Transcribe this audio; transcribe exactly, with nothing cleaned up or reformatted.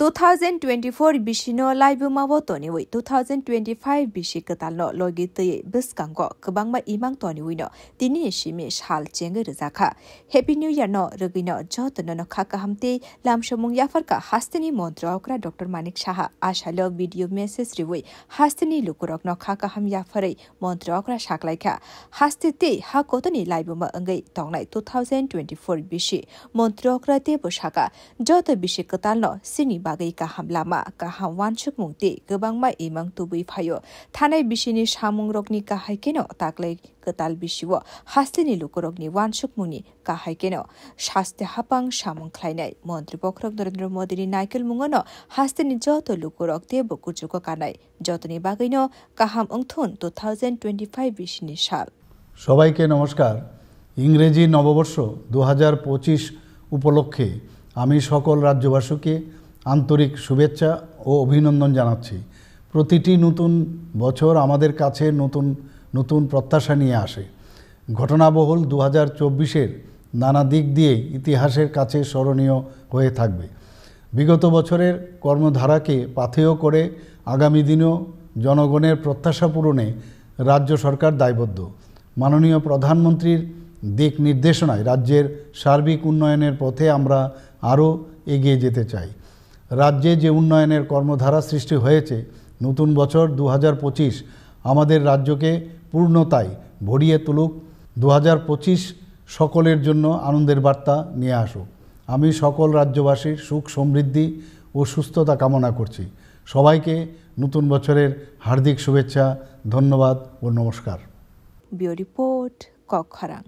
Two thousand twenty-four bisino laibuma o toniwi two thousand twenty-five bisi kwtalno logi twiwi bwskango kwbangma imang toniwino tinini simi sal chengwi rwjakha. Happy New Year no rwgwino jotono no kha kaham tei lamsomung yapharkha hasteni montri okra Doctor Manik Saha. Asailo video message riwi hasteni lukurokno kha kaham yapharwi montri okra saklaikha. Haste tei ha kotoni laibuma wngwi tongnai two thousand twenty-four bisi montri okra teibo saka, joto bisi kwtalno chini bagwi kaham lama, kaham wansukmung tei kwbangma imang tubui phaio. Thanai bisini samungrokni kahai kheno taklai kwtal bisio hasteni lukurokni wansukmungni kahai kheno saste hapang samung khlainai. Montri bokhorok Narendra Modini naikolmungono hasteni joto lukurok teibo kuchugo kanai. Jotoni bagwino kaham wngthun two thousand twenty-five bisini sal. সবাইকে নমস্কার। ইংরেজি নববর্ষ দু হাজার পঁচিশ উপলক্ষে আমি সকল রাজ্যবাসীকে আন্তরিক শুভেচ্ছা ও অভিনন্দন জানাচ্ছি। প্রতিটি নতুন বছর আমাদের কাছে নতুন নতুন প্রত্যাশা নিয়ে আসে। ঘটনাবহুল দু হাজার চব্বিশের নানা দিক দিয়েই ইতিহাসের কাছে স্মরণীয় হয়ে থাকবে। বিগত বছরের কর্মধারাকে পাথেয় করে আগামী দিনেও জনগণের প্রত্যাশা পূরণে রাজ্য সরকার দায়বদ্ধ। মাননীয় প্রধানমন্ত্রীর দিক নির্দেশনায় রাজ্যের সার্বিক উন্নয়নের পথে আমরা আরও এগিয়ে যেতে চাই। রাজ্যে যে উন্নয়নের কর্মধারা সৃষ্টি হয়েছে, নতুন বছর দু হাজার পঁচিশ আমাদের রাজ্যকে পূর্ণতায় ভরিয়ে তুলুক। দু হাজার পঁচিশ সকলের জন্য আনন্দের বার্তা নিয়ে আসুক। আমি সকল রাজ্যবাসীর সুখ সমৃদ্ধি ও সুস্থতা কামনা করছি। সবাইকে নতুন বছরের হার্দিক শুভেচ্ছা, ধন্যবাদ ও নমস্কার। Bureau Report, Kokkhorang.